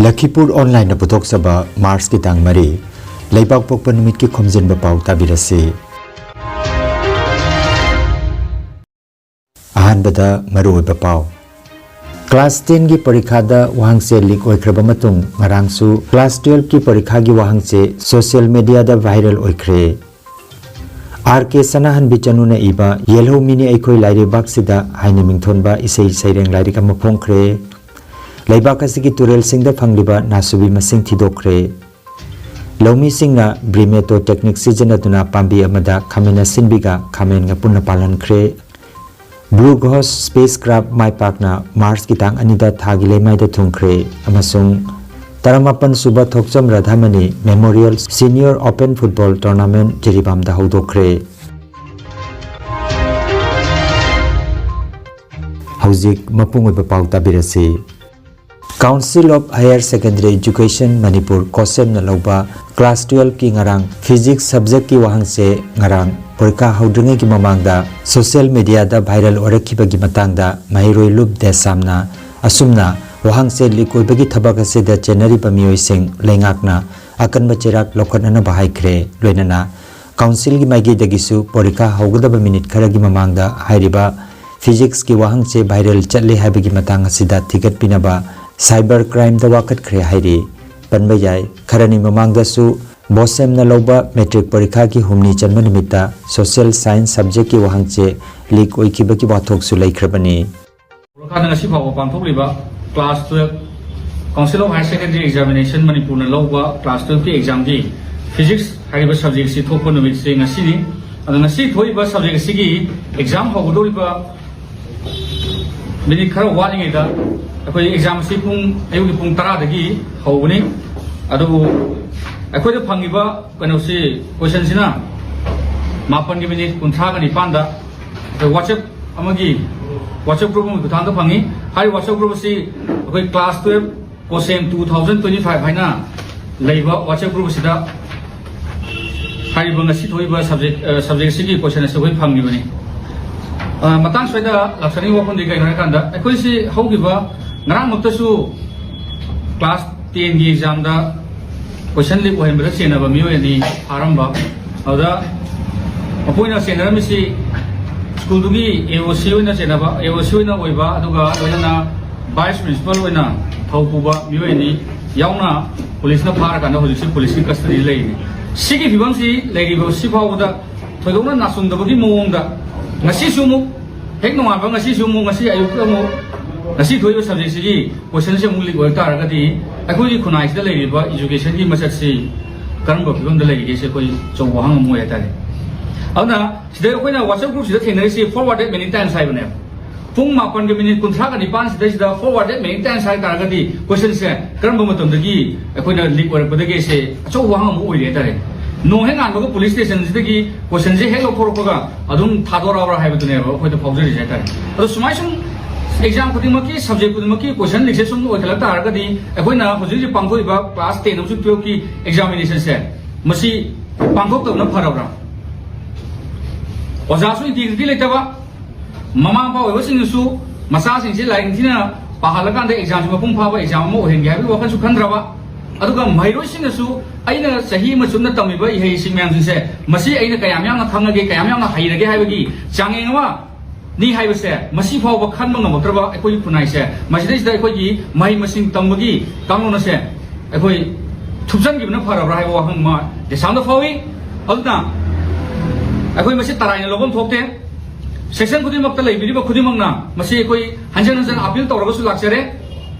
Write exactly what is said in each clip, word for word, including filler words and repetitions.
ꯂꯈꯤꯄꯨꯔ ꯑꯣꯟꯂꯥꯏꯟꯅ ꯄꯨꯊꯣꯛꯆꯕ ꯃꯥꯔꯆꯀꯤ ꯇꯥꯡ ꯃꯔꯤ, ꯂꯩꯕꯥꯛ ꯄꯣꯛꯄ ꯅꯨꯃꯤꯠꯀꯤ ꯈꯣꯝꯖꯤꯟꯕ ꯄꯥꯎ ꯇꯥꯕꯤꯔꯁꯤ꯫ ꯑꯍꯥꯟꯕꯗ ꯃꯔꯨꯑꯣꯏꯕ ꯄꯥꯎ꯫ ꯀ꯭ꯂꯥꯁ ꯇꯦꯟꯒꯤ ꯄꯔꯤꯈꯥꯗ ꯋꯥꯍꯪꯆꯦ ꯂꯤꯛ ꯑꯣꯏꯈ꯭ꯔꯕ ꯃꯇꯨꯡ ꯉꯔꯥꯡꯁꯨ ꯀ꯭ꯂꯥꯁ ꯇꯨꯌꯦꯜꯐꯀꯤ ꯄꯔꯤꯈꯥꯒꯤ ꯋꯥꯍꯪꯆꯦ ꯁꯣꯁꯤꯌꯦꯜ ꯃꯦꯗꯤꯌꯥꯗ ꯚꯥꯏꯔꯦꯜ ꯑꯣꯏꯈ꯭ꯔꯦ꯫ ꯑꯥꯔ ꯀꯦ ꯁꯅꯥꯍꯟꯕꯤ ꯆꯅꯨꯅ ꯏꯕ ꯌꯦꯜꯍꯧꯃꯤꯅꯤ ꯑꯩꯈꯣꯏ ꯂꯥꯏꯔꯩꯕꯥꯛꯁꯤꯗ ꯍꯥꯏꯅ ꯃꯤꯡꯊꯣꯟꯕ ꯏꯁꯩ ꯁꯩꯔꯦꯡ ꯂꯥꯏꯔꯤꯛ ꯑꯃ ꯐꯣꯡꯈ꯭ꯔꯦ꯫ ꯂꯩꯕꯥꯛ ꯑꯁꯤꯒꯤ ꯇꯨꯔꯦꯜꯁꯤꯡꯗ ꯐꯪꯂꯤꯕ ꯅꯥꯁꯨꯕꯤ ꯃꯁꯤꯡ ꯊꯤꯗꯣꯛꯈ꯭ꯔꯦ꯫ ꯂꯧꯃꯤꯁꯤꯡꯅ ꯕ꯭ꯔꯤꯃꯦꯇꯣ ꯇꯦꯛꯅꯤꯛ ꯁꯤꯖꯤꯟꯅꯗꯨꯅ ꯄꯥꯝꯕꯤ ꯑꯃꯗ ꯈꯥꯃꯦꯟ ꯑꯁꯤꯟꯕꯤꯒ ꯈꯥꯃꯦꯟꯒ ꯄꯨꯟꯅ ꯄꯥꯜꯍꯟꯈ꯭ꯔꯦ꯫ ꯕ꯭ꯂꯨ ꯒꯣꯁ ꯁ꯭ꯄꯦꯁ ꯀ꯭ꯔꯥꯐ ꯃꯥꯏ ꯄꯥꯛꯅ ꯃꯥꯔꯆꯀꯤ ꯇꯥꯡ ꯑꯅꯤꯗ ꯊꯥꯒꯤ ꯂꯩꯃꯥꯏꯗ ꯊꯨꯡꯈ꯭ꯔꯦ ꯑꯃꯁꯨꯡ ꯇꯔꯥꯃꯥꯄꯟ ꯁꯨꯕ Thokchom Radhamani memorial senior open football tournament ꯖꯤꯔꯤꯕꯥꯝꯗ ꯍꯧꯗꯣꯛꯈ꯭ꯔꯦ꯫ ꯍꯧꯖꯤꯛ ꯃꯄꯨꯡ ꯑꯣꯏꯕ ꯄꯥꯎ ꯇꯥꯕꯤꯔꯁꯤ꯫ Council of Higher Secondary Education Manipur, ꯀꯣꯁꯦꯝꯅ ꯂꯧꯕ ꯀ꯭ꯂꯥꯁ ꯇꯨꯌꯦꯜꯐꯀꯤ ꯉꯔꯥꯡ ꯐꯤꯖꯤꯛꯁ ꯁꯕꯖꯦꯛꯀꯤ ꯋꯥꯍꯪꯆꯦ ꯉꯔꯥꯡ ꯄꯔꯤꯈꯥ ꯍꯧꯗ꯭ꯔꯤꯉꯩꯒꯤ ꯃꯃꯥꯡꯗ ꯁꯣꯁꯤꯌꯦꯜ ꯃꯦꯗꯤꯌꯥꯗ ꯚꯥꯏꯔꯦꯜ ꯑꯣꯏꯔꯛꯈꯤꯕꯒꯤ ꯃꯇꯥꯡꯗ ꯃꯍꯩꯔꯣꯏ ꯂꯨꯞ ꯗꯦꯁꯥꯝꯅ ꯑꯁꯨꯝꯅ ꯋꯥꯍꯪꯆꯦ ꯂꯤꯛ ꯑꯣꯏꯕꯒꯤ ꯊꯕꯛ ꯑꯁꯤꯗ ꯆꯦꯟꯅꯔꯤꯕ ꯃꯤꯑꯣꯏꯁꯤꯡ ꯂꯩꯉꯥꯛꯅ ꯑꯀꯟꯕ ꯆꯩꯔꯥꯛ ꯂꯧꯈꯠꯅꯅꯕ ꯍꯥꯏꯈ꯭ꯔꯦ꯫ ꯂꯣꯏꯅꯅ ꯀꯥꯎꯟꯁꯤꯜꯒꯤ ꯃꯥꯏꯀꯩꯗꯒꯤꯁꯨ ꯄꯔꯤꯈꯥ ꯍꯧꯒꯗꯕ ꯃꯤꯅꯤꯠ ꯈꯔꯒꯤ ꯃꯃꯥꯡꯗ ꯍꯥꯏꯔꯤꯕ ꯐꯤꯖꯤꯛꯁꯀꯤ ꯋꯥꯍꯪꯆꯦ ꯚꯥꯏꯔꯦꯜ ꯆꯠꯂꯦ ꯍꯥꯏꯕꯒꯤ ꯃꯇꯥꯡ ꯑꯁꯤꯗ ꯊꯤꯒꯠꯄꯤꯅꯕ ꯁꯥꯏꯕꯔ ꯀ꯭ꯔꯥꯏꯝꯗ ꯋꯥꯀꯠꯈ꯭ꯔꯦ ꯍꯥꯏꯔꯤ꯫ ꯄꯟꯕ ꯌꯥꯏ, ꯈꯔꯅꯤ ꯃꯃꯥꯡꯗꯁꯨ ꯕꯣꯁꯦꯝꯅ ꯂꯧꯕ ꯃꯦꯇ꯭ꯔꯤꯛ ꯄꯔꯤꯈꯥꯒꯤ ꯍꯨꯝꯅꯤ ꯆꯟꯕ ꯅꯨꯃꯤꯠꯇ ꯁꯣꯁꯤꯌꯦꯜ ꯁꯥꯏꯟꯁ ꯁꯕꯖꯦꯛꯀꯤ ꯋꯥꯍꯪꯆꯦ ꯂꯤꯛ ꯑꯣꯏꯈꯤꯕꯒꯤ ꯋꯥꯊꯣꯛꯁꯨ ꯂꯩꯈ꯭ꯔꯕꯅꯤ꯫ ꯍꯧꯔꯀꯥꯟꯗ ꯉꯁꯤ ꯐꯥꯎꯕ ꯄꯥꯡꯊꯣꯛꯂꯤꯕ class twelve Council of Higher Secondary Examination ꯃꯅꯤꯄꯨꯔꯅ ꯂꯧꯕ ꯀ꯭ꯂꯥꯁ ꯇꯨꯌꯦꯜꯐꯀꯤ ꯑꯦꯛꯖꯥꯝꯒꯤ ꯐꯤꯖꯤꯛꯁ ꯍꯥꯏꯔꯤꯕ ꯁꯕꯖꯦꯛꯁꯤ ꯊꯣꯛꯄ ꯅꯨꯃꯤꯠꯁꯦ ꯉꯁꯤꯅꯤ꯫ ꯑꯗꯣ ꯉꯁꯤ ꯊꯣꯛꯏꯕ ꯁꯕꯖꯦꯛ ꯑꯁꯤꯒꯤ ꯑꯦꯛꯖꯥꯝ ꯍꯧꯒꯗꯧꯔꯤꯕ ꯃꯤꯅꯤꯠ ꯈꯔ ꯋꯥꯠꯂꯤꯉꯩꯗ ꯑꯩꯈꯣꯏ ꯑꯦꯛꯖꯥꯝ ꯑꯁꯤ ꯄꯨꯡ, ꯑꯌꯨꯛꯀꯤ ꯄꯨꯡ ꯇꯔꯥꯗꯒꯤ ꯍꯧꯕꯅꯤ꯫ ꯑꯗꯨꯕꯨ ꯑꯩꯈꯣꯏꯗ ꯐꯪꯉꯤꯕ ꯀꯩꯅꯣꯁꯤ, ꯀꯣꯏꯁꯟꯁꯤꯅ ꯃꯥꯄꯟꯒꯤ ꯃꯤꯅꯤꯠ ꯀꯨꯟꯊ꯭ꯔꯥꯒ ꯅꯤꯄꯥꯟꯗ ꯑꯩꯈꯣꯏ WhatsApp ꯑꯃꯒꯤ, WhatsApp group ꯑꯃꯒꯤ ꯈꯨꯠꯊꯥꯡꯗ ꯐꯪꯉꯤ꯫ ꯍꯥꯏꯔꯤꯕ WhatsApp group ꯑꯁꯤ ꯑꯩꯈꯣꯏ ꯀ꯭ꯂꯥꯁ ꯇꯨꯌꯦꯜꯐ ꯀꯣꯁꯦꯝ ꯇꯨ ꯊꯥꯎꯖꯟ ꯇ꯭ꯋꯦꯟꯇꯤ ꯐꯥꯏꯚ ꯍꯥꯏꯅ ꯂꯩꯕ WhatsApp group ꯑꯁꯤꯗ ꯍꯥꯏꯔꯤꯕ ꯉꯁꯤ ꯊꯣꯛꯏꯕ ꯁꯕꯖꯦꯛ, ꯑ, ꯁꯕꯖꯦꯛ ꯑꯁꯤꯒꯤ ꯀꯣꯏꯁꯟ ꯑꯁꯤ ꯑꯩꯈꯣꯏ ꯐꯪꯉꯤꯕꯅꯤ꯫ ꯑ, ꯃꯇꯥꯡ ꯁ꯭ꯋꯥꯏꯗ ꯂꯥꯛꯆꯅꯤꯡꯕ ꯋꯥꯐꯝꯗꯤ ꯀꯩꯅꯣ ꯍꯥꯏꯀꯥꯟꯗ, ꯑꯩꯈꯣꯏꯁꯤ ꯍꯧꯈꯤꯕ ꯉꯔꯥꯡꯃꯛꯇꯁꯨ ꯀ꯭ꯂꯥꯁ ꯇꯦꯟꯒꯤ ꯑꯦꯛꯖꯥꯝꯗ ꯀꯣꯏꯁꯟ ꯂꯤꯛ ꯑꯣꯏꯍꯟꯕꯗ ꯆꯦꯟꯅꯕ ꯃꯤꯑꯣꯏ ꯑꯅꯤ ꯐꯥꯔꯝꯕ꯫ ꯑꯗꯨꯗ ꯃꯈꯣꯏꯅ ꯆꯦꯟꯅꯔꯝꯃꯤꯁꯤ ꯁ꯭ꯀꯨꯜꯗꯨꯒꯤ ꯑꯦ ꯑꯣ ꯁꯤ ꯑꯣꯏꯅ ꯆꯦꯟꯅꯕ, ꯑꯦ ꯑꯣ ꯁꯤ ꯑꯣꯏꯅ ꯑꯣꯏꯕ, ꯑꯗꯨꯒ ꯂꯣꯏꯅꯅ ꯚꯥꯏꯁ ꯄ꯭ꯔꯤꯟꯁꯤꯄꯥꯜ ꯑꯣꯏꯅ ꯊꯧ ꯄꯨꯕ ꯃꯤꯑꯣꯏ ꯑꯅꯤ ꯌꯥꯎꯅ ꯄꯨꯂꯤꯁꯅ ꯐꯥꯔꯀꯥꯟꯗ ꯍꯧꯖꯤꯛꯁꯤ ꯄꯨꯂꯤꯁꯀꯤ ꯀꯁꯇꯗꯤꯗ ꯂꯩꯔꯤꯅꯤ꯫ ꯁꯤꯒꯤ ꯐꯤꯕꯝꯁꯤ ꯂꯩꯔꯤꯕ ꯁꯤ ꯐꯥꯎꯕꯗ ꯊꯣꯏꯗꯣꯛꯅ ꯅꯥꯆꯨꯡꯗꯕꯒꯤ ꯃꯑꯣꯡꯗ ꯉꯁꯤꯁꯨ ꯑꯃꯨꯛ ꯍꯦꯛ ꯅꯣꯡꯉꯥꯟꯕ ꯉꯁꯤꯁꯨ ꯑꯃꯨꯛ, ꯉꯁꯤ ꯑꯌꯨꯛꯇ ꯑꯃꯨꯛ, ꯉꯁꯤ ꯊꯣꯛꯏꯕ ꯁꯕꯖꯦꯛꯁꯤꯒꯤ ꯀꯣꯏꯁꯟꯁꯦ ꯑꯃꯨꯛ ꯂꯤꯛ ꯑꯣꯏꯔꯛ ꯇꯥꯔꯒꯗꯤ ꯑꯩꯈꯣꯏꯒꯤ ꯈꯨꯟꯅꯥꯏꯁꯤꯗ ꯂꯩꯔꯤꯕ ꯏꯖꯨꯀꯦꯁꯟꯒꯤ ꯃꯁꯛꯁꯤ ꯀꯔꯝꯕ ꯐꯤꯕꯝꯗ ꯂꯩꯔꯤꯒꯦꯁꯦ ꯑꯩꯈꯣꯏ ꯑꯆꯧꯕ ꯋꯥꯍꯪ ꯑꯃ ꯑꯣꯏ ꯍꯥꯏꯇꯥꯔꯦ꯫ ꯑꯗꯨꯅ ꯁꯤꯗ ꯑꯩꯈꯣꯏꯅ WhatsApp group ꯁꯤꯗ ꯊꯦꯡꯅꯔꯤꯁꯤ forwarded many times ꯍꯥꯏꯕꯅꯦꯕ꯫ ꯄꯨꯡ ꯃꯥꯄꯟꯒ ꯃꯤꯅꯤꯠ ꯀꯨꯟꯊ꯭ꯔꯥꯒ ꯅꯤꯄꯥꯟꯁꯤꯗꯩꯁꯤꯗ forwarded many times ꯍꯥꯏ ꯇꯥꯔꯒꯗꯤ ꯀꯣꯏꯁꯟꯁꯦ ꯀꯔꯝꯕ ꯃꯇꯝꯗꯒꯤ ꯑꯩꯈꯣꯏꯅ ꯂꯤꯛ ꯑꯣꯏꯔꯛꯄꯗꯒꯦꯁꯦ ꯑꯆꯧꯕ ꯋꯥꯍꯪ ꯑꯃ ꯑꯣꯏꯔꯦ ꯍꯥꯏꯇꯥꯔꯦ꯫ ꯅꯣꯡ ꯍꯦꯛ ꯉꯥꯟꯕꯒ ꯄꯨꯂꯤꯁ ꯁ꯭ꯇꯦꯁꯟꯁꯤꯗꯒꯤ ꯀꯣꯏꯁꯟꯁꯦ ꯍꯦꯛ ꯂꯧꯊꯣꯔꯛꯄꯒ ꯑꯗꯨꯝ ꯊꯥꯗꯣꯔꯛꯑꯕ꯭ꯔꯥ ꯍꯥꯏꯕꯗꯨꯅꯦꯕ ꯑꯩꯈꯣꯏꯗ ꯐꯥꯎꯖꯔꯤꯁꯦ ꯍꯥꯏꯇꯥꯔꯦ꯫ ꯑꯗꯣ ꯁꯨꯃꯥꯏ ꯁꯨꯝ ꯑꯦꯛꯖꯥꯝ ꯈꯨꯗꯤꯡꯃꯛꯀꯤ ꯁꯕꯖꯦꯛ ꯈꯨꯗꯤꯡꯃꯛꯀꯤ ꯀꯣꯏꯁꯟ ꯂꯤꯛꯁꯦ ꯁꯨꯝ ꯑꯣꯏꯈꯠꯂꯛ ꯇꯥꯔꯒꯗꯤ ꯑꯩꯈꯣꯏꯅ ꯍꯧꯖꯤꯛ ꯍꯧꯖꯤꯛ ꯄꯥꯡꯊꯣꯛꯏꯕ ꯀ꯭ꯂꯥꯁ ꯇꯦꯟ ꯑꯃꯁꯨꯡ ꯇꯨꯌꯦꯜꯐꯀꯤ ꯑꯦꯛꯖꯥꯃꯤꯅꯦꯁꯟꯁꯦ ꯃꯁꯤ ꯄꯥꯡꯊꯣꯛꯇꯕꯅ ꯐꯔꯕ꯭ꯔꯥ? ꯑꯣꯖꯥꯁꯨ ꯏꯟꯇꯤꯒ꯭ꯔꯤꯇꯤ ꯂꯩꯇꯕ, ꯃꯃꯥ ꯃꯄꯥ ꯑꯣꯏꯕꯁꯤꯡꯅꯁꯨ ꯃꯆꯥꯁꯤꯡꯁꯤ ꯂꯥꯏꯔꯤꯛ ꯅꯤꯡꯊꯤꯅ ꯄꯥꯍꯜꯂꯀꯥꯟꯗ ꯑꯦꯛꯖꯥꯝꯁꯤ ꯃꯄꯨꯡ ꯐꯥꯕ ꯑꯦꯛꯖꯥꯝ ꯑꯃ ꯑꯣꯏꯍꯟꯒꯦ ꯍꯥꯏꯕꯒꯤ ꯋꯥꯈꯜꯁꯨ ꯈꯟꯗ꯭ꯔꯕ, ꯑꯗꯨꯒ ꯃꯍꯩꯔꯣꯏꯁꯤꯡꯅꯁꯨ ꯑꯩꯅ ꯆꯍꯤ ꯑꯃ ꯆꯨꯞꯅ ꯇꯝꯃꯤꯕ ꯏꯍꯩꯁꯤꯡ ꯃꯌꯥꯝꯁꯤꯡꯁꯦ ꯃꯁꯤ ꯑꯩꯅ ꯀꯌꯥꯝ ꯌꯥꯝꯅ ꯈꯪꯉꯒꯦ, ꯀꯌꯥꯝ ꯌꯥꯝꯅ ꯍꯩꯔꯒꯦ ꯍꯥꯏꯕꯒꯤ ꯆꯥꯡꯌꯦꯡ ꯑꯃ ꯅꯤ ꯍꯥꯏꯕꯁꯦ ꯃꯁꯤ ꯐꯥꯎꯕ ꯈꯟꯕ ꯉꯝꯃꯛꯇ꯭ꯔꯕ ꯑꯩꯈꯣꯏꯒꯤ ꯈꯨꯟꯅꯥꯏꯁꯦ, ꯃꯁꯤꯗꯩꯁꯤꯗ ꯑꯩꯈꯣꯏꯒꯤ ꯃꯍꯩ ꯃꯁꯤꯡ ꯇꯝꯕꯒꯤ ꯀꯥꯡꯂꯣꯟ ꯑꯁꯦ ꯑꯩꯈꯣꯏ ꯊꯨꯞꯆꯟꯈꯤꯕꯅ ꯐꯔꯕ꯭ꯔꯥ ꯍꯥꯏꯕ ꯋꯥꯍꯪ ꯑꯃ ꯗꯦꯁꯥꯝꯗ ꯐꯥꯎꯏ꯫ ꯑꯗꯨꯅ ꯑꯩꯈꯣꯏ ꯃꯁꯤ ꯇꯔꯥꯏꯅ ꯂꯧꯐꯝ ꯊꯣꯛꯇꯦ꯫ ꯁꯦꯛꯁꯟ ꯈꯨꯗꯤꯡꯃꯛꯇ ꯂꯩꯕꯤꯔꯤꯕ ꯈꯨꯗꯤꯡꯃꯛꯅ ꯃꯁꯤ ꯑꯩꯈꯣꯏ ꯍꯟꯖꯟ ꯍꯟꯖꯟ ꯑꯄꯤꯜ ꯇꯧꯔꯒꯁꯨ ꯂꯥꯛꯆꯔꯦ꯫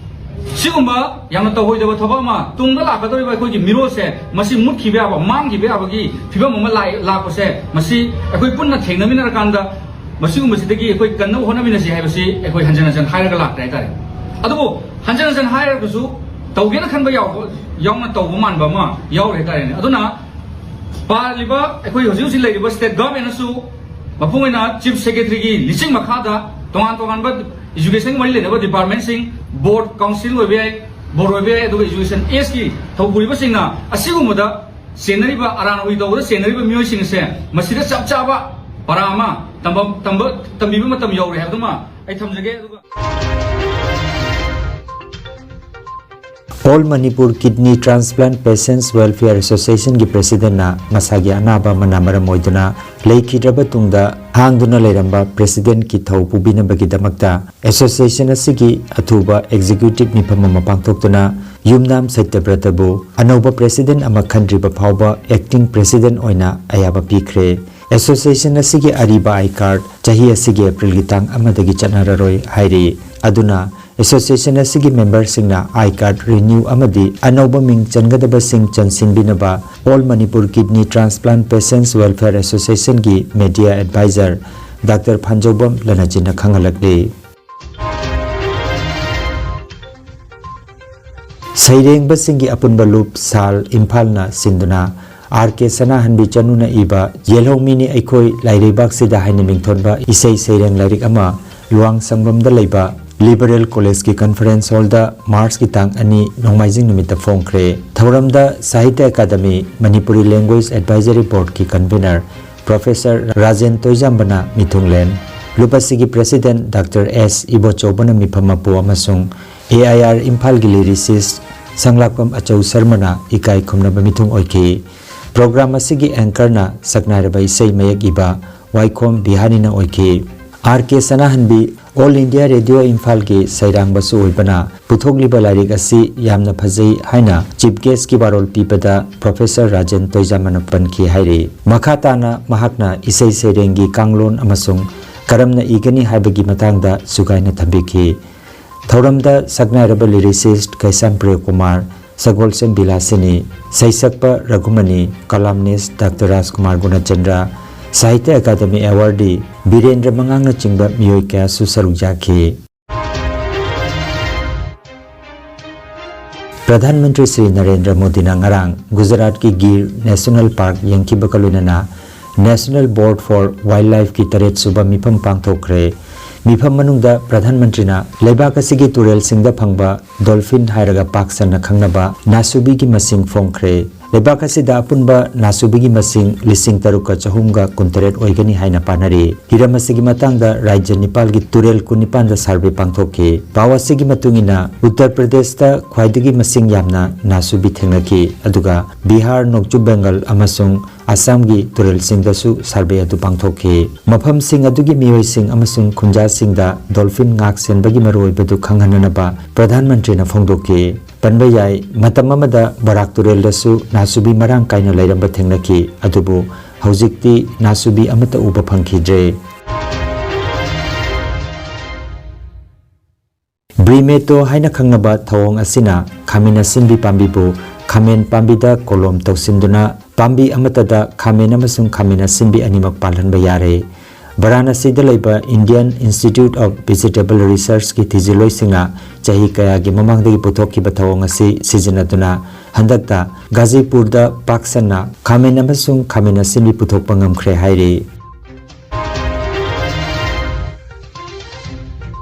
ꯁꯤꯒꯨꯝꯕ ꯌꯥꯝꯅ ꯇꯧꯍꯣꯏꯗꯕ ꯊꯕꯛ ꯑꯃ ꯇꯨꯡꯗ ꯂꯥꯛꯀꯗꯧꯔꯤꯕ ꯑꯩꯈꯣꯏꯒꯤ ꯃꯤꯔꯣꯜꯁꯦ ꯃꯁꯤ ꯃꯨꯠꯈꯤꯕ ꯌꯥꯕ, ꯃꯥꯡꯈꯤꯕ ꯌꯥꯕꯒꯤ ꯐꯤꯕꯝ ꯑꯃ ꯂꯥꯛ-, ꯂꯥꯛꯄꯁꯦ ꯃꯁꯤ ꯑꯩꯈꯣꯏ ꯄꯨꯟꯅ ꯊꯦꯡꯅꯃꯤꯟꯅꯔꯀꯥꯟꯗ ꯃꯁꯤꯒꯨꯝꯕꯁꯤꯗꯒꯤ ꯑꯩꯈꯣꯏ ꯀꯟꯅꯕ ꯍꯣꯠꯅꯃꯤꯟꯅꯁꯤ ꯍꯥꯏꯕꯁꯤ ꯑꯩꯈꯣꯏ ꯍꯟꯖꯟ ꯍꯟꯖꯟ ꯍꯥꯏꯔꯒ ꯂꯥꯛꯇ꯭ꯔꯦ ꯍꯥꯏꯇꯥꯔꯦ꯫ ꯑꯗꯨꯕꯨ ꯍꯟꯖꯟ ꯍꯟꯖꯟ ꯍꯥꯏꯔꯒꯁꯨ ꯇꯧꯒꯦꯅ ꯈꯟꯕ ꯌꯥꯎꯕ, ꯌꯥꯎꯅ ꯇꯧꯕ ꯃꯥꯟꯕ ꯑꯃ ꯌꯥꯎꯔꯦ ꯍꯥꯏꯇꯥꯔꯦꯅꯦ꯫ ꯑꯗꯨꯅ ꯄꯥꯜꯂꯤꯕ ꯑꯩꯈꯣꯏ ꯍꯧꯖꯤꯛ ꯍꯧꯖꯤꯛ ꯂꯩꯔꯤꯕ ꯁ꯭ꯇꯦꯠ ꯒꯚꯔꯟꯃꯦꯟꯠꯅꯁꯨ ꯃꯄꯨꯡ ꯑꯣꯏꯅ ꯆꯤꯐ ꯁꯦꯀ꯭ꯔꯦꯇꯔꯤꯒꯤ ꯂꯤꯆꯤꯡ ꯃꯈꯥꯗ ꯇꯣꯉꯥꯟ ꯇꯣꯉꯥꯟꯕ ꯏꯖꯨꯀꯦꯁꯟꯒ ꯃꯔꯤ ꯂꯩꯅꯕ ꯗꯤꯄꯥꯔꯠꯃꯦꯟꯠꯁꯤꯡ, ꯕꯣꯔꯗ, ꯀꯥꯎꯟꯁꯤꯜ ꯑꯣꯏꯕ ꯌꯥꯏ, ꯕꯣꯔꯗ ꯑꯣꯏꯕ ꯌꯥꯏ, ꯑꯗꯨꯒ ꯏꯖꯨꯀꯦꯁꯟ ꯑꯦꯖꯀꯤ ꯊꯧ ꯄꯨꯔꯤꯕꯁꯤꯡꯅ ꯑꯁꯤꯒꯨꯝꯕꯗ ꯆꯦꯟꯅꯔꯤꯕ, ꯑꯔꯥꯟ ꯑꯣꯏ ꯇꯧꯕꯗ ꯆꯦꯟꯅꯔꯤꯕ ꯃꯤꯑꯣꯏꯁꯤꯡ ꯑꯁꯦ ꯃꯁꯤꯗ ꯆꯞ ꯆꯥꯕ ꯄꯔꯥ ꯑꯃ ꯇꯝꯕ-, ꯇꯝꯕ-, ꯇꯝꯕꯤꯕ ꯃꯇꯝ ꯌꯧꯔꯦ ꯍꯥꯏꯕꯗꯨꯃ ꯑꯩ ꯊꯝꯖꯒꯦ꯫ ꯑꯗꯨꯒ All Manipur Kidney Transplant Patients Welfare Associationꯒꯤ presidentꯅ ꯃꯁꯥꯒꯤ ꯑꯅꯥꯕ ꯑꯃꯅ ꯃꯔꯝ ꯑꯣꯏꯗꯨꯅ ꯂꯩꯈꯤꯗ꯭ꯔꯕ ꯇꯨꯡꯗ ꯍꯥꯡꯗꯨꯅ ꯂꯩꯔꯝꯕ presidentꯀꯤ ꯊꯧ ꯄꯨꯕꯤꯅꯕꯒꯤꯗꯃꯛꯇ association ꯑꯁꯤꯒꯤ ꯑꯊꯨꯕ executive ꯃꯤꯐꯝ ꯑꯃ ꯄꯥꯡꯊꯣꯛꯇꯨꯅ ꯌꯨꯝꯅꯥꯝ ꯁꯇ꯭ꯌꯕ꯭ꯔꯇꯕꯨ ꯑꯅꯧꯕ president ꯑꯃ ꯈꯟꯗ꯭ꯔꯤꯕ ꯐꯥꯎꯕ acting president ꯑꯣꯏꯅ ꯑꯌꯥꯕ ꯄꯤꯈ꯭ꯔꯦ꯫ Association ꯑꯁꯤꯒꯤ ꯑꯔꯤꯕ I card ꯆꯍꯤ ꯑꯁꯤꯒꯤ Aprilꯒꯤ ꯇꯥꯡ ꯑꯃꯗꯒꯤ ꯆꯠꯅꯔꯔꯣꯏ ꯍꯥꯏꯔꯤ꯫ ꯑꯗꯨꯅ association ꯑꯁꯤꯒꯤ memberꯁꯤꯡꯅ I card renew ꯑꯃꯗꯤ ꯑꯅꯧꯕ ꯃꯤꯡ ꯆꯟꯒꯗꯕꯁꯤꯡ ꯆꯟꯁꯤꯟꯕꯤꯅꯕ All Manipur Kidney Transplant Patients Welfare Associationꯒꯤ media advisor Doctor ꯐꯥꯟꯖꯧꯕꯝ ꯂꯅꯖꯤꯠꯅ ꯈꯪꯍꯜꯂꯛꯂꯤ꯫ ꯁꯩꯔꯦꯡꯕꯁꯤꯡꯒꯤ ꯑꯄꯨꯟꯕ ꯂꯨꯞ ꯁꯥꯜ ꯏꯝꯐꯥꯜꯅ ꯁꯤꯟꯗꯨꯅ ꯑꯥꯔ ꯀꯦ ꯁꯅꯥꯍꯟꯕꯤ ꯆꯅꯨꯅ ꯏꯕ ꯌꯦꯜꯍꯧꯃꯤꯅꯤ ꯑꯩꯈꯣꯏ ꯂꯥꯏꯔꯩꯕꯥꯛꯁꯤꯗ ꯍꯥꯏꯅ ꯃꯤꯡꯊꯣꯟꯕ ꯏꯁꯩ ꯁꯩꯔꯦꯡ ꯂꯥꯏꯔꯤꯛ ꯑꯃ ꯂꯨꯋꯥꯡꯁꯪꯕꯝꯗ ꯂꯩꯕ ꯂꯤꯕꯔꯦꯜ ꯀꯣꯂꯦꯖꯀꯤ conference hallꯗ ꯃꯥꯔꯆꯀꯤ ꯇꯥꯡ ꯑꯅꯤ ꯅꯣꯡꯃꯥꯏꯖꯤꯡ ꯅꯨꯃꯤꯠꯇ ꯐꯣꯡꯈ꯭ꯔꯦ꯫ ꯊꯧꯔꯝꯗ Sahitya academy, Manipuri language advisory boardꯀꯤ convener Professor ꯔꯥꯖꯦꯟ ꯇꯣꯏꯖꯥꯝꯕꯅ ꯃꯤꯊꯨꯡꯂꯦꯟ, ꯂꯨꯞ ꯑꯁꯤꯒꯤ president Doctor ꯑꯦꯁ ꯏꯕꯣꯆꯧꯕꯅ ꯃꯤꯐꯝ ꯃꯄꯨ ꯑꯃꯁꯨꯡ ꯑꯦ ꯑꯥꯏ ꯑꯥꯔ ꯏꯝꯐꯥꯜꯒꯤ lyricist ꯁꯪꯂꯥꯛꯄꯝ ꯑꯆꯧ ꯁꯔꯃꯅ ꯏꯀꯥꯏ ꯈꯨꯝꯅꯕ ꯃꯤꯊꯨꯡ ꯑꯣꯏꯈꯤ꯫ Program ꯑꯁꯤꯒꯤ anchorꯅ ꯁꯛꯅꯥꯏꯔꯕ ꯏꯁꯩ ꯃꯌꯦꯛ ꯏꯕ ꯋꯥꯏꯈꯣꯝ ꯕꯤꯍꯥꯔꯤꯅ ꯑꯣꯏꯈꯤ꯫ ꯑꯥꯔ ꯀꯦ ꯁꯅꯥꯍꯟꯕꯤ All India Radio ꯏꯝꯐꯥꯜꯒꯤ ꯁꯩꯔꯥꯡꯕꯁꯨ ꯑꯣꯏꯕꯅ ꯄꯨꯊꯣꯛꯂꯤꯕ ꯂꯥꯏꯔꯤꯛ ꯑꯁꯤ ꯌꯥꯝꯅ ꯐꯖꯩ ꯍꯥꯏꯅ chief guestꯀꯤ ꯋꯥꯔꯣꯜ ꯄꯤꯕꯗ Professor ꯔꯥꯖꯦꯟ ꯇꯣꯏꯖꯥꯃꯅ ꯄꯟꯈꯤ ꯍꯥꯏꯔꯤ꯫ ꯃꯈꯥ ꯇꯥꯅ ꯃꯍꯥꯛꯅ ꯏꯁꯩ ꯁꯩꯔꯦꯡꯒꯤ ꯀꯥꯡꯂꯣꯟ ꯑꯃꯁꯨꯡ ꯀꯔꯝꯅ ꯏꯒꯅꯤ ꯍꯥꯏꯕꯒꯤ ꯃꯇꯥꯡꯗ ꯁꯨꯒꯥꯏꯅ ꯊꯝꯕꯤꯈꯤ꯫ ꯊꯧꯔꯝꯗ ꯁꯛꯅꯥꯏꯔꯕ lyricist ꯀꯩꯁꯥꯝ ꯄ꯭ꯔꯤꯌꯀꯨꯃꯥꯔ, ꯁꯒꯣꯜꯁꯦꯝ ꯕꯤꯂꯥꯁꯤꯅꯤ, ꯁꯩꯁꯛꯄ ꯔꯘꯨꯃꯅꯤ, columnist Doctor ꯔꯥꯖꯀꯨꯃꯥꯔ ꯒꯨꯅꯆꯟꯗ꯭ꯔ, ꯁꯥꯍꯤꯇ꯭ꯌ ꯑꯦꯀꯥꯗꯃꯤ awardee ꯕꯤꯔꯦꯟꯗ꯭ꯔ ꯃꯉꯥꯡꯅꯆꯤꯡꯕ ꯃꯤꯑꯣꯏ ꯀꯌꯥꯁꯨ ꯁꯔꯨꯛ ꯌꯥꯈꯤ꯫ ꯄ꯭ꯔꯙꯥꯟ ꯃꯟꯇ꯭ꯔꯤ ꯁ꯭ꯔꯤ ꯅꯔꯦꯟꯗ꯭ꯔ ꯃꯣꯗꯤꯅ ꯉꯔꯥꯡ ꯒꯨꯖꯔꯥꯠꯀꯤ ꯒꯤꯔ National Park ꯌꯦꯡꯈꯤꯕꯒ ꯂꯣꯏꯅꯅ National Board for Wildlifeꯀꯤ ꯇꯔꯦꯠ ꯁꯨꯕ ꯃꯤꯐꯝ ꯄꯥꯡꯊꯣꯛꯈ꯭ꯔꯦ꯫ ꯃꯤꯐꯝ ꯃꯅꯨꯡꯗ ꯄ꯭ꯔꯙꯥꯟ ꯃꯟꯇ꯭ꯔꯤꯅ ꯂꯩꯕꯥꯛ ꯑꯁꯤꯒꯤ ꯇꯨꯔꯦꯜꯁꯤꯡꯗ ꯐꯪꯕ dolphin ꯍꯥꯏꯔꯒ ꯄꯥꯛ ꯁꯟꯅ ꯈꯪꯅꯕ ꯅꯥꯁꯨꯕꯤꯒꯤ ꯃꯁꯤꯡ ꯐꯣꯡꯈ꯭ꯔꯦ꯫ ꯂꯩꯕꯥꯛ ꯑꯁꯤꯗ ꯑꯄꯨꯟꯕ ꯅꯥꯁꯨꯕꯤꯒꯤ ꯃꯁꯤꯡ ꯂꯤꯁꯤꯡ ꯇꯔꯨꯛꯀ ꯆꯍꯨꯝꯒ ꯀꯨꯟꯇꯔꯦꯠ ꯑꯣꯏꯒꯅꯤ ꯍꯥꯏꯅ ꯄꯥꯅꯔꯤ꯫ ꯍꯤꯔꯝ ꯑꯁꯤꯒꯤ ꯃꯇꯥꯡꯗ ꯔꯥꯖ꯭ꯌ ꯅꯤꯄꯥꯜꯒꯤ ꯇꯨꯔꯦꯜ ꯀꯨꯟꯅꯤꯄꯥꯟꯗ survey ꯄꯥꯡꯊꯣꯛꯈꯤ꯫ ꯄꯥꯎ ꯑꯁꯤꯒꯤ ꯃꯇꯨꯡ ꯏꯟꯅ, ꯎꯠꯇꯔ ꯄ꯭ꯔꯗꯦꯁꯇ ꯈ꯭ꯋꯥꯏꯗꯒꯤ ꯃꯁꯤꯡ ꯌꯥꯝꯅ ꯅꯥꯁꯨꯕꯤ ꯊꯦꯡꯅꯈꯤ, ꯑꯗꯨꯒ ꯕꯤꯍꯥꯔ, ꯅꯣꯡꯆꯨꯞ ꯕꯦꯡꯒꯜ ꯑꯃꯁꯨꯡ ꯑꯁꯥꯝꯒꯤ ꯇꯨꯔꯦꯜꯁꯤꯡꯗꯁꯨ survey ꯑꯗꯨ ꯄꯥꯡꯊꯣꯛꯈꯤ꯫ ꯃꯐꯝꯁꯤꯡ ꯑꯗꯨꯒꯤ ꯃꯤꯑꯣꯏꯁꯤꯡ ꯑꯃꯁꯨꯡ ꯈꯨꯟꯖꯥꯁꯤꯡꯗ dolphin ꯉꯥꯛ ꯁꯦꯟꯕꯒꯤ ꯃꯔꯨꯑꯣꯏꯕꯗꯨ ꯈꯪꯍꯟꯅꯅꯕ ꯄ꯭ꯔꯙꯥꯟ ꯃꯟꯇ꯭ꯔꯤꯅ ꯐꯣꯡꯗꯣꯛꯈꯤ꯫ ꯄꯟꯕ ꯌꯥꯏ, ꯃꯇꯝ ꯑꯃꯗ ꯕꯔꯥꯛ ꯇꯨꯔꯦꯜꯗꯁꯨ ꯅꯥꯁꯨꯕꯤ ꯃꯔꯥꯡ ꯀꯥꯏꯅ ꯂꯩꯔꯝꯕ ꯊꯦꯡꯅꯈꯤ, ꯑꯗꯨꯕꯨ ꯍꯧꯖꯤꯛꯇꯤ ꯅꯥꯁꯨꯕꯤ ꯑꯃꯠꯇ ꯎꯕ ꯐꯪꯈꯤꯗ꯭ꯔꯦ꯫ ꯕ꯭ꯔꯤꯃꯦꯇꯣ ꯍꯥꯏꯅ ꯈꯪꯅꯕ ꯊꯧꯑꯣꯡ ꯑꯁꯤꯅ ꯈꯥꯃꯦꯟ ꯑꯁꯤꯟꯕꯤ ꯄꯥꯝꯕꯤꯕꯨ ꯈꯥꯃꯦꯟ ꯄꯥꯝꯕꯤꯗ ꯀꯣꯂꯣꯝ ꯇꯧꯁꯤꯟꯗꯨꯅ ꯄꯥꯝꯕꯤ ꯑꯃꯠꯇꯗ ꯈꯥꯃꯦꯟ ꯑꯃꯁꯨꯡ ꯈꯥꯃꯦꯟ ꯑꯁꯤꯟꯕꯤ ꯑꯅꯤꯃꯛ ꯄꯥꯜꯍꯟꯕ ꯌꯥꯔꯦ꯫ ꯚꯥꯔꯥꯅꯥꯁꯤꯗ ꯂꯩꯕ Indian Institute of Vegetable Researchꯀꯤ ꯊꯤꯖꯤꯜꯂꯣꯏꯁꯤꯡꯅ ꯆꯍꯤ ꯀꯌꯥꯒꯤ ꯃꯃꯥꯡꯗꯒꯤ ꯄꯨꯊꯣꯛꯈꯤꯕ ꯊꯧꯑꯣꯡ ꯑꯁꯤ ꯁꯤꯖꯤꯟꯅꯗꯨꯅ ꯍꯟꯗꯛꯇ ꯒꯥꯖꯤꯄꯨꯔꯗ ꯄꯥꯛ ꯁꯟꯅ ꯈꯥꯃꯦꯟ ꯑꯃꯁꯨꯡ ꯈꯥꯃꯦꯟ ꯑꯁꯤꯟꯕꯤ ꯄꯨꯊꯣꯛꯄ ꯉꯝꯈ꯭ꯔꯦ ꯍꯥꯏꯔꯤ꯫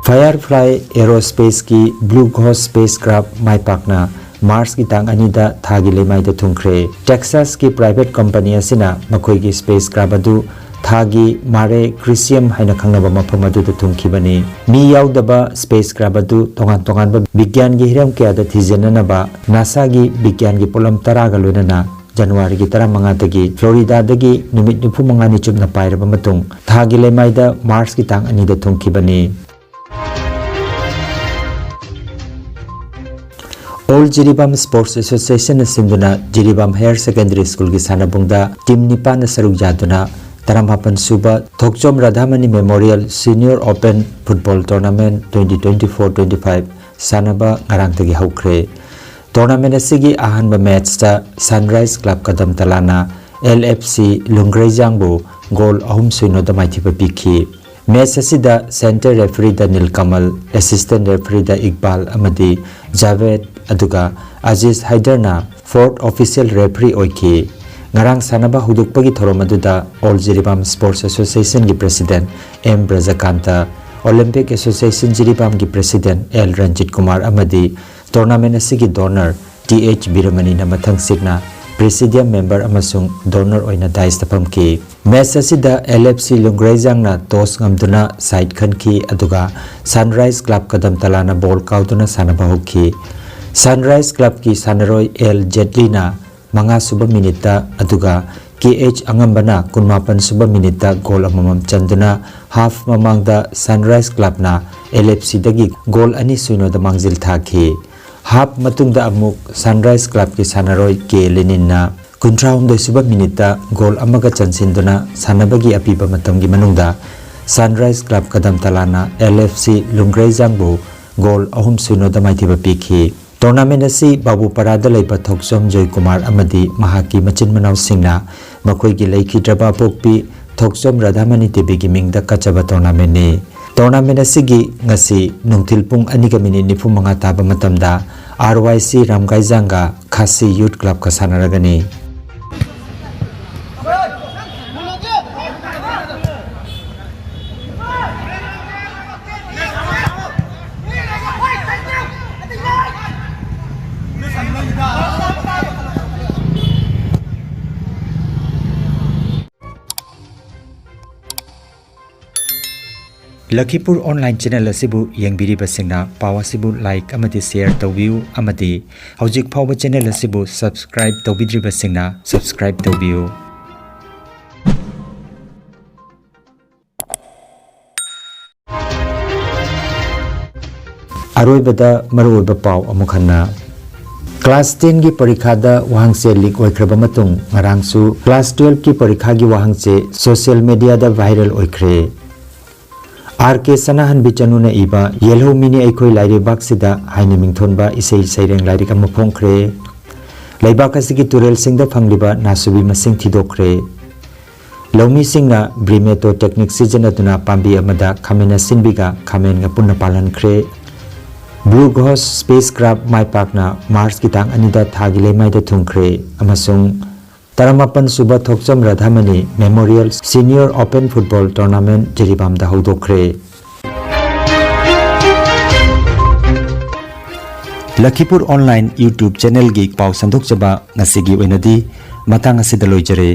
Firefly Aerospaceꯀꯤ Blue Ghost spacecraft ꯃꯥꯏ ꯄꯥꯛꯅ ꯃꯥꯔꯁꯀꯤ ꯇꯥꯡ ꯑꯅꯤꯗ ꯊꯥꯒꯤ ꯂꯩꯃꯥꯏꯗ ꯊꯨꯡꯈ꯭ꯔꯦ꯫ ꯇꯦꯛꯁꯥꯁꯀꯤ private company ꯑꯁꯤꯅ ꯃꯈꯣꯏꯒꯤ spacecraft ꯑꯗꯨ ꯊꯥꯒꯤ Mare Crisium ꯍꯥꯏꯅ ꯈꯪꯅꯕ ꯃꯐꯝ ꯑꯗꯨꯗ ꯊꯨꯡꯈꯤꯕꯅꯤ꯫ ꯃꯤ ꯌꯥꯎꯗꯕ spacecraft ꯑꯗꯨ ꯇꯣꯉꯥꯟ ꯇꯣꯉꯥꯟꯕ ꯕꯤꯒ꯭ꯌꯥꯟꯒꯤ ꯍꯤꯔꯝ ꯀꯌꯥꯗ ꯊꯤꯖꯤꯟꯅꯅꯕ ꯅꯥꯁꯥꯒꯤ ꯕꯤꯒ꯭ꯌꯥꯟꯒꯤ ꯄꯣꯠꯂꯝ ꯇꯔꯥꯒ ꯂꯣꯏꯅꯅ ꯖꯅꯋꯥꯔꯤꯒꯤ ꯇꯔꯥꯃꯉꯥꯗꯒꯤ ꯐ꯭ꯂꯣꯔꯤꯗꯥꯗꯒꯤ ꯅꯨꯃꯤꯠ ꯅꯤꯐꯨ ꯃꯉꯥꯅꯤ ꯆꯨꯞꯅ ꯄꯥꯏꯔꯕ ꯃꯇꯨꯡ ꯊꯥꯒꯤ ꯂꯩꯃꯥꯏꯗ ꯃꯥꯔꯁꯀꯤ ꯇꯥꯡ ꯑꯅꯤꯗ ꯊꯨꯡꯈꯤꯕꯅꯤ꯫ All Jiribam Sports Associationꯅ ꯁꯤꯟꯗꯨꯅ ꯖꯤꯔꯤꯕꯥꯝ Higher Secondary Schoolꯒꯤ ꯁꯥꯟꯅꯕꯨꯡꯗ team ꯅꯤꯄꯥꯟꯅ ꯁꯔꯨꯛ ꯌꯥꯗꯨꯅ ꯇꯔꯥꯃꯥꯄꯟ ꯁꯨꯕ ꯊꯣꯛꯆꯣꯝ ꯔꯥꯙꯥꯃꯅꯤ Memorial Senior Open Football Tournament twenty twenty-four twenty-five ꯁꯥꯟꯅꯕ ꯉꯔꯥꯡꯗꯒꯤ ꯍꯧꯈ꯭ꯔꯦ꯫ Tournament ꯑꯁꯤꯒꯤ ꯑꯍꯥꯟꯕ matchꯇ Sunrise Club ꯀꯗꯝꯇꯂꯥꯅ L F C ꯂꯨꯡꯒ꯭ꯔꯩꯖꯥꯡꯕꯨ goal ꯑꯍꯨꯝ ꯁꯨꯏꯅꯣꯗ ꯃꯥꯏꯊꯤꯕ ꯄꯤꯈꯤ꯫ Match ꯑꯁꯤꯗ center refereeꯗ ꯅꯤꯜꯀꯃꯜ, assistant refereeꯗ ꯏꯛꯕꯥꯜ ꯑꯃꯗꯤ ꯖꯥꯚꯦꯗ, ꯑꯗꯨꯒ ꯑꯖꯤꯖ ꯍꯥꯏꯗꯔꯅ fourth official referee ꯑꯣꯏꯈꯤ꯫ ꯉꯔꯥꯡ ꯁꯥꯟꯅꯕ ꯍꯧꯗꯣꯛꯄꯒꯤ ꯊꯧꯔꯝ ꯑꯗꯨꯗ All Jiribam Sports Associationꯒꯤ president M ꯕ꯭ꯔꯖꯀꯥꯟꯇ, Olympic Association ꯖꯤꯔꯤꯕꯥꯝꯒꯤ president L Ranjit Kumar ꯑꯃꯗꯤ tournament ꯑꯁꯤꯒꯤ donor T H ꯕꯤꯔꯃꯅꯤꯅ ꯃꯊꯪꯁꯤꯠꯅ Presidium member ꯑꯃꯁꯨꯡ donor ꯑꯣꯏꯅ dais ꯇ ꯐꯝꯈꯤ꯫ Match ꯑꯁꯤꯗ L F C ꯂꯨꯡꯒ꯭ꯔꯩꯖꯥꯡꯅ toss ꯉꯝꯗꯨꯅ side ꯈꯟꯈꯤ, ꯑꯗꯨꯒ Sunrise Club ꯀꯗꯝꯇꯂꯥꯅ ball ꯀꯥꯎꯗꯨꯅ ꯁꯥꯟꯅꯕ ꯍꯧꯈꯤ꯫ Sunrise Club ꯀꯤ ꯁꯥꯟꯅꯔꯣꯏ ꯑꯦꯜ ꯖꯦꯠꯂꯤꯅ ꯃꯉꯥ ꯁꯨꯕ minute ꯇ, ꯑꯗꯨꯒ ꯀꯦ ꯑꯩꯆ ꯑꯉꯝꯕꯅ ꯀꯨꯟꯃꯥꯄꯟ ꯁꯨꯕ minute ꯇ goal ꯑꯃꯃꯝ ꯆꯟꯗꯨꯅ half ꯃꯃꯥꯡꯗ Sunrise Club ꯅ L F C ꯗꯒꯤ goal ꯑꯅꯤ ꯁꯨꯏꯅꯣꯗ ꯃꯥꯡꯖꯤꯜ ꯊꯥꯈꯤ꯫ Half ꯃꯇꯨꯡꯗ ꯑꯃꯨꯛ Sunrise Club ꯀꯤ ꯁꯥꯟꯅꯔꯣꯏ ꯀꯦ ꯂꯦꯅꯤꯟꯅ ꯀꯨꯟꯊ꯭ꯔꯥꯍꯨꯝꯗꯣꯏ ꯁꯨꯕ minute ꯇ goal ꯑꯃꯒ ꯆꯟꯁꯤꯟꯗꯨꯅ ꯁꯥꯟꯅꯕꯒꯤ ꯑꯄꯤꯕ ꯃꯇꯝꯒꯤ ꯃꯅꯨꯡꯗ Sunrise Club ꯀꯗꯝꯇꯂꯥꯅ L F C ꯂꯨꯡꯒ꯭ꯔꯩꯖꯥꯡꯕꯨ goal ꯑꯍꯨꯝ ꯁꯨꯏꯅꯣꯗ ꯃꯥꯏꯊꯤꯕ ꯄꯤꯈꯤ꯫ Tournament ꯑꯁꯤ ꯕꯥꯕꯨꯄꯥꯔꯥꯗ ꯂꯩꯕ ꯊꯣꯛꯆꯣꯝ ꯖꯣꯏꯀꯨꯃꯥꯔ ꯑꯃꯗꯤ ꯃꯍꯥꯛꯀꯤ ꯃꯆꯤꯟ ꯃꯅꯥꯎꯁꯤꯡꯅ ꯃꯈꯣꯏꯒꯤ ꯂꯩꯈꯤꯗ꯭ꯔꯕ ꯑꯄꯣꯛꯄꯤ ꯊꯣꯛꯆꯣꯝ ꯔꯥꯙꯥꯃꯅꯤ ꯗꯦꯕꯤꯒꯤ ꯃꯤꯡꯗ ꯀꯠꯆꯕ tournament ꯅꯤ꯫ Tournament ꯑꯁꯤꯒꯤ ꯉꯁꯤ ꯅꯨꯡꯊꯤꯜ ꯄꯨꯡ ꯑꯅꯤꯒ minute ꯅꯤꯐꯨ ꯃꯉꯥ ꯇꯥꯕ ꯃꯇꯝꯗ R Y C ꯔꯥꯝꯒꯥꯏꯖꯥꯡꯒ ꯈꯥꯁꯤ Youth Club ꯀ ꯁꯥꯟꯅꯔꯒꯅꯤ꯫ ꯂꯈꯤꯄꯨꯔ online channel ꯑꯁꯤꯕꯨ ꯌꯦꯡꯕꯤꯔꯤꯕꯁꯤꯡꯅ ꯄꯥꯎ ꯑꯁꯤꯕꯨ like ꯑꯃꯗꯤ share ꯇꯧꯕꯤꯌꯨ, ꯑꯃꯗꯤ ꯍꯧꯖꯤꯛ ꯐꯥꯎꯕ channel ꯑꯁꯤꯕꯨ subscribe ꯇꯧꯕꯤꯗ꯭ꯔꯤꯕꯁꯤꯡꯅ subscribe ꯇꯧꯕꯤꯌꯨ꯫ ꯑꯔꯣꯏꯕꯗ ꯃꯔꯨꯑꯣꯏꯕ ꯄꯥꯎ ꯑꯃꯨꯛ ꯍꯟꯅ꯫ Class ten ꯒꯤ ꯄꯔꯤꯈꯥꯗ ꯋꯥꯍꯪꯁꯦ leak ꯑꯣꯏꯈ꯭ꯔꯕ ꯃꯇꯨꯡ, ꯉꯔꯥꯡꯁꯨ class twelve ꯀꯤ ꯄꯔꯤꯈꯥꯒꯤ ꯋꯥꯍꯪꯁꯦ social media ꯗ viral ꯑꯣꯏꯈ꯭ꯔꯦ꯫ ꯑꯥꯔ ꯀꯦ ꯁꯅꯥꯍꯟꯕꯤ ꯆꯅꯨꯅ ꯏꯕ ꯌꯦꯜꯍꯧꯃꯤꯅꯤ ꯑꯩꯈꯣꯏ ꯂꯥꯏꯔꯩꯕꯥꯛꯁꯤꯗ ꯍꯥꯏꯅ ꯃꯤꯡꯊꯣꯟꯕ ꯏꯁꯩ ꯁꯩꯔꯦꯡ ꯂꯥꯏꯔꯤꯛ ꯑꯃ ꯐꯣꯡꯈ꯭ꯔꯦ꯫ ꯂꯩꯕꯥꯛ ꯑꯁꯤꯒꯤ ꯇꯨꯔꯦꯜꯁꯤꯡꯗ ꯐꯪꯂꯤꯕ ꯅꯥꯁꯨꯕꯤ ꯃꯁꯤꯡ ꯊꯤꯗꯣꯛꯈ꯭ꯔꯦ꯫ ꯂꯧꯃꯤꯁꯤꯡꯅ Bremetho technique ꯁꯤꯖꯤꯟꯅꯗꯨꯅ ꯄꯥꯝꯕꯤ ꯑꯃꯗ ꯈꯥꯃꯦꯟ ꯑꯁꯤꯟꯕꯤꯒ ꯈꯥꯃꯦꯟꯒ ꯄꯨꯟꯅ ꯄꯥꯜꯍꯟꯈ꯭ꯔꯦ꯫ Blue Ghost spacecraft ꯃꯥꯏ ꯄꯥꯛꯅ Mars ꯀꯤ ꯇꯥꯡ ꯑꯅꯤꯗ ꯊꯥꯒꯤ ꯂꯩꯃꯥꯏꯗ ꯊꯨꯡꯈ꯭ꯔꯦ, ꯑꯃꯁꯨꯡ ꯇꯔꯥꯃꯥꯄꯟ ꯁꯨꯕ Thokchom Radhamani Memorial Senior Open Football Tournament ꯖꯤꯔꯤꯕꯥꯝꯗ ꯍꯧꯗꯣꯛꯈ꯭ꯔꯦ꯫ ꯂꯈꯤꯄꯨꯔ ꯑꯣꯟꯂꯥꯏꯟ YouTube ꯆꯦꯅꯦꯜꯒꯤ ꯄꯥꯎ ꯁꯟꯗꯣꯛꯆꯕ ꯉꯁꯤꯒꯤ ꯑꯣꯏꯅꯗꯤ ꯃꯇꯥꯡ ꯑꯁꯤꯗ ꯂꯣꯏꯖꯔꯦ꯫